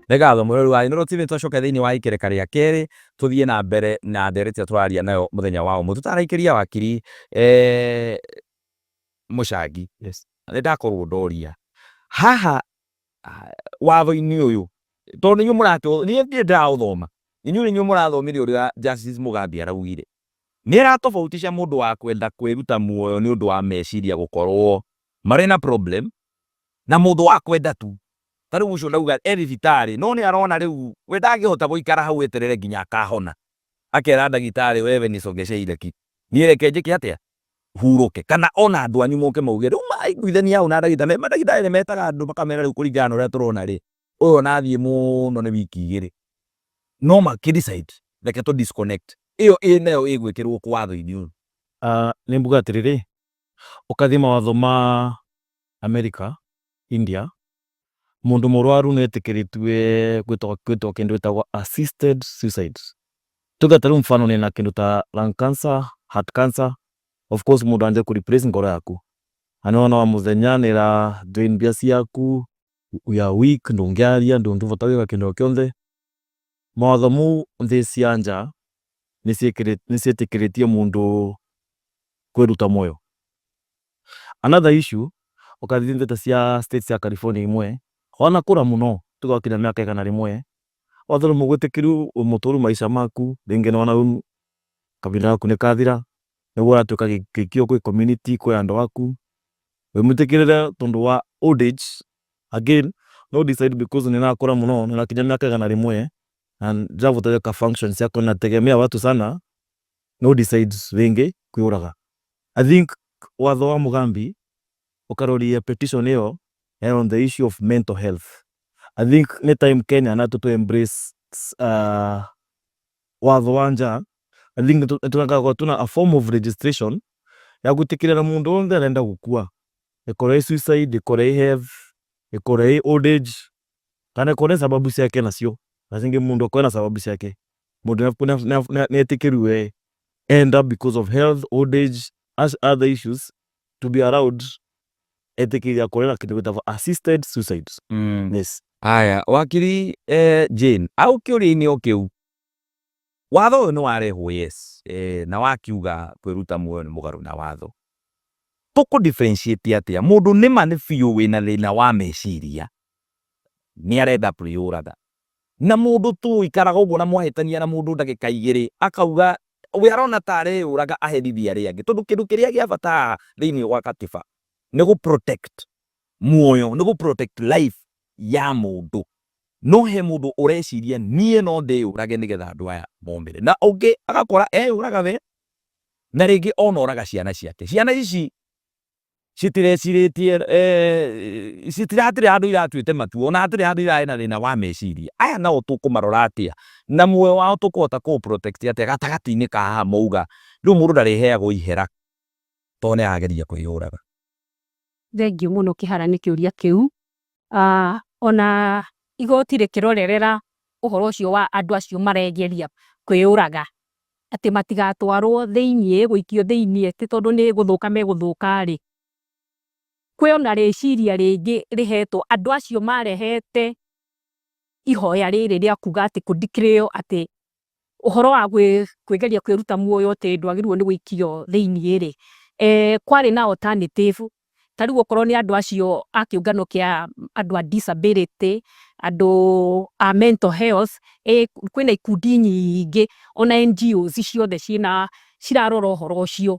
Nĩ ngatho mwĩrori wa Inooro TV. Twacoka thĩinĩ wa ikereka rĩa kerĩ, tũthiĩ na mbere na ndereti ĩrĩa tũraria nayo mũthenya wa ũmũthĩ. Tũtaraikĩria wakiri Mũcangi, nĩ ndakorwo ndoria haha watho-inĩ ũyũ, tondũ nĩ inyuĩ mũratũ, niĩ ndirĩ ndĩraũthoma, inyuĩ nĩ inyuĩ mũrathomire ũrĩa Justice Mugambi araugire. Nĩ ĩratofautisha mũndũ wa kwenda kwĩruta muoyo nĩ ũndũ wa meciria gũkorwo marĩ na problem, na mũndũ wa kwenda tu. Ta rĩu ũcio ndauga e thibitarĩ, no nĩ arona rĩu we ndangĩhota gũikara hau eterere nginya akahona. Akera ndagĩtarĩ, "Wewe nisogeshe ile kitu. Niĩ reke njĩke atĩa? Hurũke." Kana ona andũ anyu moke mauge rĩu maiguithania hau na ndagĩtarĩ. Mandagĩtarĩ nĩ metaga andũ makamera, rĩu kũringana na ũrĩa tũrona rĩ, ũyũ ona athiĩ mũno nĩ wiki 2. No makĩ decide reke tũ disconnect. Ĩyo ĩ nayo ĩgwĩkĩrwo kũ watho-inĩ ũyũ? Nĩ mbuga atĩrĩrĩ, ũkathiĩ mawatho ma America, India, mũndũ mũrwaru nĩ etĩkĩrĩtue gwĩtwo kĩndũ gĩtagwo assisted suicide. Tuge ta rĩu mfano nĩna kĩndũ ta lung cancer, heart cancer, of course mũndũ anjie kũ replace ngoro yaku. Na nĩwona o mũthenya nĩ ĩra drain mbia ciaku, you are weak, ndũngĩaria, ndũngĩbota gwĩka kĩndũ o kĩothe. Mawatho mau nthĩ cia nja nĩ ciĩtĩkĩrĩtie mũndũ kwĩruta muoyo. Another issue, ũkathiĩ nthĩ ta cia state cia California imwe, wanakũra mũno, tuge wakinya mĩaka 100, watho nĩ mũgwĩtĩkĩru mũtũru maica maku, rĩngĩ nĩwona rĩu kahinda gaku nĩ kathira, nĩguo ũratuĩka gĩkio kwĩ community, kwĩ andũ aku, wĩ mwĩtĩkĩrĩre tondũ wa old age, again no decide because nĩnakũra mũno, nĩnakinya mĩaka 100 na ndirabota gwĩka functions ciakwa, nategemea watu sana, no decide rĩngĩ kwĩyũraga. I think watho wa Mugambi ũkaroria petition ĩyo on the issue of mental health. I think nĩ time Kenya natũ tũ embrace watho wa nja. I think nĩtũragakorwo twĩna a form of registration ya gwĩtĩkĩrĩra mũndũ wothe arenda gũkua, ĩkorwo ĩ suicide, ĩkorwo ĩ health, ĩkorwo ĩ old age, kana ĩkorwo nĩ sababu ciake nacio, na rĩngĩ mũndũ akorwo na sababu ciake, mũndũ nĩetĩkĩrue enda because of health, old age, other issues to be allowed, etĩkĩrie akorwo na kĩndũ gĩtagwo assisted suicide. Yes. Aya, wakiri Jane, au kĩũria-inĩ o kĩu, watho ũyũ nĩ warehwo, yes, na wakiuga kwĩruta muoyo nĩ mũgarũ na watho. Tũkũ differentiate atĩa mũndũ nĩma nĩ biũ wĩna thĩna wa meciria nĩ arenda kwĩyũraga, na mũndũ tu ũikaraga ũguo na mwahĩtania na mũndũ ndagĩka 2 akauga we arona ta areyũraga aherithie arĩa angĩ? Tondũ kĩndũ kĩrĩa gĩa bata haha thĩinĩ wa katiba nĩ gũ protect muoyo, nĩ gũ protect life ya mũndũ. No he mũndũ ũreciria, niĩ no ndĩyũrage nĩgetha andũ aya momĩre, na ũngĩ agakora eyũraga we, na rĩngĩ ona oraga ciana ciake. Ciana ici citirecirĩtie, citiratirĩ handũ iratuĩte matua, ona hatirĩ handũ irarĩ na thĩna wa meciria. Aya nao tũkũmarora atĩa, na muoyo wao tũkũhota kũ protect atĩa gatagatĩ-inĩ ka haha mauga rĩu mũndũ ndarĩheagwo ihera tondũ nĩ arageria kwĩyũraga? Thengiũ mũno Kĩhara nĩ kĩũria kĩu. Ona igoti rĩkĩrorerera ũhoro ũcio wa andũ acio maregeria kwĩyũraga atĩ matigatwarwo thĩiniĩ, gũikio thĩiniĩ atĩ tondũ nĩ gũthũka megũthũka rĩ, kwĩ ona rĩciria rĩngĩ rĩhetwo andũ acio marehete ihoya rĩrĩ rĩa kuga atĩ kũ declare atĩ ũhoro wa kwĩgeria kwĩruta muoyo atĩ ndwagĩrĩirwo nĩ gũikio thĩiniĩ rĩ, kwarĩ na alternative. Ta rĩu okorwo nĩ andũ acio a kĩũngano kĩa andũ a disability, andũ a mental health, kwĩna ikundi nyingĩ, ona NGOs ciothe ciĩna cirarora ũhoro ũcio.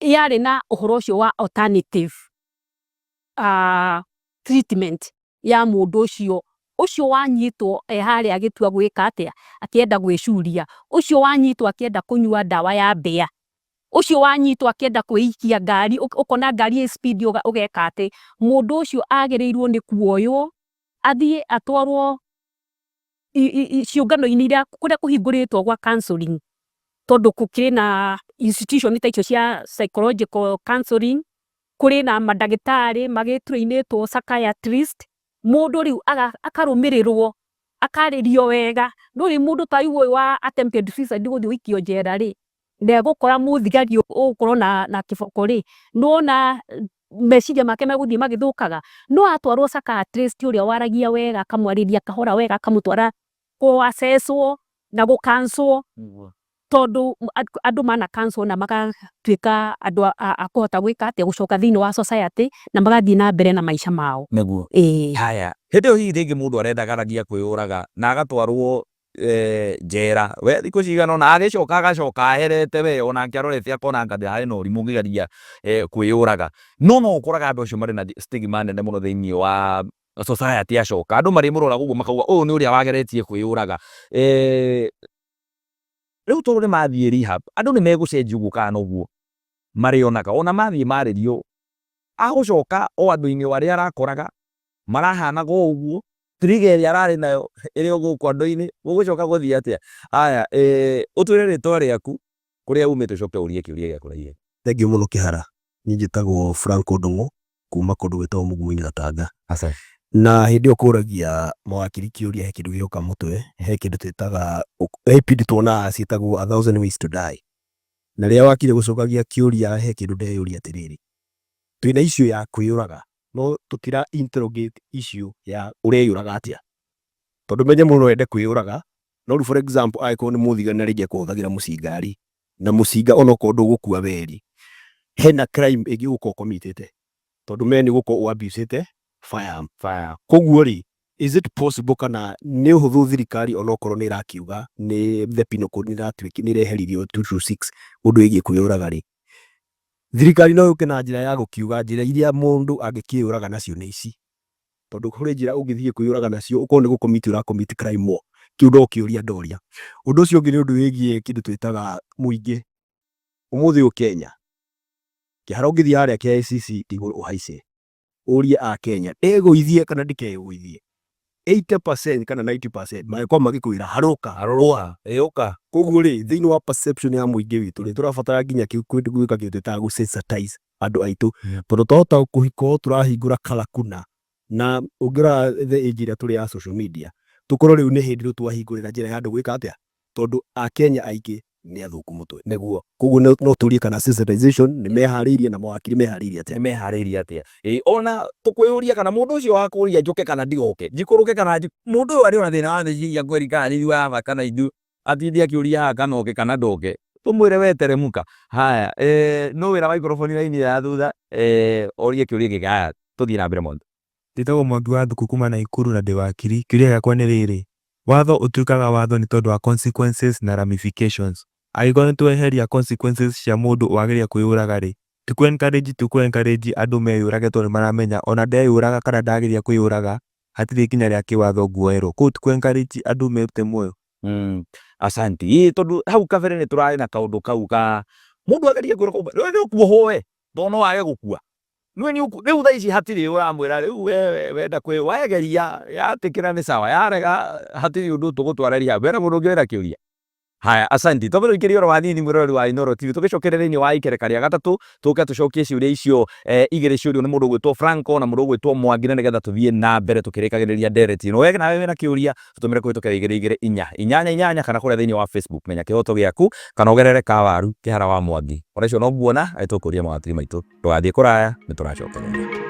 Yarĩ na ũhoro ũcio wa alternative treatment ya mũndũ ũcio, ũcio wanyitwo e harĩa agĩtua gwĩka atĩa, akĩenda gwĩcuria, ũcio wanyitwo akĩenda kũnyua ndawa ya mbĩa, ũcio wanyitwo akĩenda kwĩikia ngari, ũkona ngari ĩ speed ũgeka atĩ, mũndũ ũcio agĩrĩirwo nĩ kuoywo athiĩ atwarwo ciũngano-inĩ iria kũrĩa kũhingũrĩtwo gwa counselling, tondũ gũkĩrĩ na institution ta icio cia psychological counselling, kũrĩ na mandagĩtarĩ magĩ-train-ĩtwo psychiatrist. Mũndũ rĩu akarũmĩrĩrwo, akarĩrio wega. Ndũrĩ mũndũ ta rĩu ũyũ wa attempted suicide gũthiĩ gũikio njera rĩ, na egũkora mũthigari ũgũkorwo na kĩboko rĩ, nĩwona meciria make megũthiĩ magĩthũkaga. No atwarwo psychiatrist ũrĩa waragia wega, akamwarĩria kahora wega, akamũtwara kũ assess-wo na gũ counsel-wo, tondũ andũ mana counsel na magatuĩka andũ a kũhota gwĩka atĩa, gũcoka thĩinĩ wa society na magathiĩ na mbere na maica mao. Nĩguo. Ĩĩ. Haya, hĩndĩ ĩyo hihi rĩngĩ mũndũ arenda ageragia kwĩyũraga na agatwarwo njera we thikũ cigana ũna, agĩcoka agacoka aherete we, onake arorete akona anga harĩ na ũrimũ ngĩgeria kwĩyũraga. No no ũkoraga andũ acio marĩ na stigma nene mũno thĩinĩ wa society acoka, andũ marĩmũroraga ũguo makauga ũyũ nĩ ũrĩa wageretie kwĩyũraga. Rĩu tondũ nĩ mathiĩ rehab, andũ nĩ megũcenjia ũguo kana noguo marĩonaga, ona mathiĩ marĩrio, agũcoka o andũ-inĩ o arĩa arakoraga, marahanaga o ũguo, trigger ĩrĩa ararĩ nayo ĩrĩ o gũkũ andũ-inĩ, gũgũcoka gũthiĩ atĩa? Haya, ũtwĩre rĩtwa rĩaku, kũrĩa umĩte ũcoke ũrie kĩũria gĩaku na ihenya. Thengiũ mũno Kĩhara, niĩ njĩtagwo Franco Ndung'u kuma kũndũ gwĩtagwo Mugumoini Gatanga. Na hĩndĩ ĩyo kũragia mawakiri kĩũria he kĩndũ gĩoka mũtwe, he kĩndũ twĩtaga, he ibindi tuonaga ciĩtagwo A Thousand Ways to Die. Na rĩrĩa wakiri gũcokagia kĩũria he kĩndũ ndeyũria atĩrĩrĩ, twĩna issue ya kwĩyũraga no tũtira interrogate issue ya ũreyũraga atĩa. Tondũ menye mũndũ no ende kwĩyũraga, no rĩu for example angĩkorwo nĩ mũthigari na rĩngĩ ekũhũthagĩra mũcinga rĩ, na mũcinga onokorwo ndũgũkua we rĩ, hena crime ĩngĩ ũgũkorwo ũkomitĩte tondũ me nĩ ũgũkorwo ũ abuse firearm. Koguo rĩ, is it possible kana nĩ ũhũthũ thirikari onokorwo nĩ ĩrakiuga nĩ the penal code nĩ ĩreheririo 226 ũndũ wĩgiĩ kwĩyũraga rĩ, thirikari no yũke na njĩra ya gũkiuga njĩra iria mũndũ angĩkĩyũraga nacio nĩ ici, tondũ kũrĩ njĩra ũngĩthiĩ kwĩyũraga nacio ũkorwo nĩ gũ-commit ũra-commit crime more, kĩu no kĩũria ndoria. Ũndũ ũcio ũngĩ nĩ ũndũ wĩgiĩ kĩndũ twĩtaga mũingĩ. Ũmũthĩ ũyũ Kenya, kĩharo ũngĩthiĩ harĩa KICC igũrũ ũhaice, ũrie Akenya ndĩgũithie kana ndikegũithie, 80% kana 90% mangĩkorwo magĩkwĩra harũka. Harũrũka, ĩ ũka. Koguo rĩ, thĩinĩ wa perception ya mũingĩ witũ rĩ, tũrabatara nginya gwĩka kĩndũ twĩtaga gũ sensitize andũ aitũ, tondũ twahota gũkorwo tũrahingũra kalakuna na ũngĩrora the age ĩrĩa tũrĩ ya social media, tũkorwo rĩu nĩ hĩndĩ rĩu twahingũrĩra njĩra ya andũ gwĩka atĩa, tondũ Akenya aingĩ nĩ athũku mũtwe. Nĩguo. Koguo no tũrie kana sensitization nĩ meharĩirie na mawakiri meharĩirie atĩa. Nĩ meharĩirie atĩa. Ĩ ona tũkwĩyũria kana mũndũ ũcio wa kũria njũke kana ndigoke, njikũrũke kana mũndũ ũyũ arĩ ona thĩna wa meciria kweri kana nĩ ithuĩ aba kana ithuĩ atinde akĩũria haha kana oke kana ndoke, tũmwĩre we teremka. Haya, nũ wĩna microphone raini ya thutha, orie kĩũria gĩkĩ. Haya, tũthiĩ na mbere Mwangi. Njĩtagwo Mwangi wa Thuku kuma Naikuru na ndĩ wakiri. Kĩũria gĩakwa nĩ rĩrĩ, watho ũtuĩkaga watho nĩ tondũ wa consequences na ramifications. Angĩkorwo nĩ tweheria consequences cia mũndũ wageria kwĩyũraga rĩ, ti kũ encourage tũkũ encourage andũ meyũrage tondũ nĩ maramenya ona ndeyũraga kana ndageria kwĩyũraga hatirĩ ikinya rĩa kĩwatho nguoerwo. Koguo ti kũ encourage andũ merute muoyo. Asante. Ĩĩ tondũ hau kabere nĩ tũrarĩ na kaũndũ kau ka mũndũ ageria kwĩrwo rĩu nĩ ũkuohwo we tondũ no wage gũkua. Rĩu thaa ici hatirĩ ũramwĩra rĩu we wenda kwĩ wegeria yatĩkĩra nĩ sawa yarega hatirĩ ũndũ tũgũtwara rehab. Hena mũndũ ũngĩ wĩna kĩũria? Haya, asanti. Twambe tũikĩrie oro hanini mwĩroreri wa Inooro TV. Tũgĩcokeria thĩinĩ wa ikereka rĩa gatatũ, tũke tũcokie ciũria icio igĩrĩ ciũrio nĩ mũndũ ũgwĩtwo Franco na mũndũ ũgwĩtwo Mwangi na nĩgetha tũthiĩ na mbere tũkĩrĩkagĩrĩria ndereti ĩno. We nawe wĩna kĩũria, tũtũmĩre kũhĩtũkĩra igĩrĩ igĩrĩ inya inyanya inyanya kana kũrĩa thĩinĩ wa Facebook Menya Kĩhoto Gĩaku kana ũgerere Kawaru Kĩhara wa Mwangi. Ona icio no nguona, nĩ tũkũria mawakiri maitũ. Ndũgathiĩ kũraya, nĩ tũracokereria.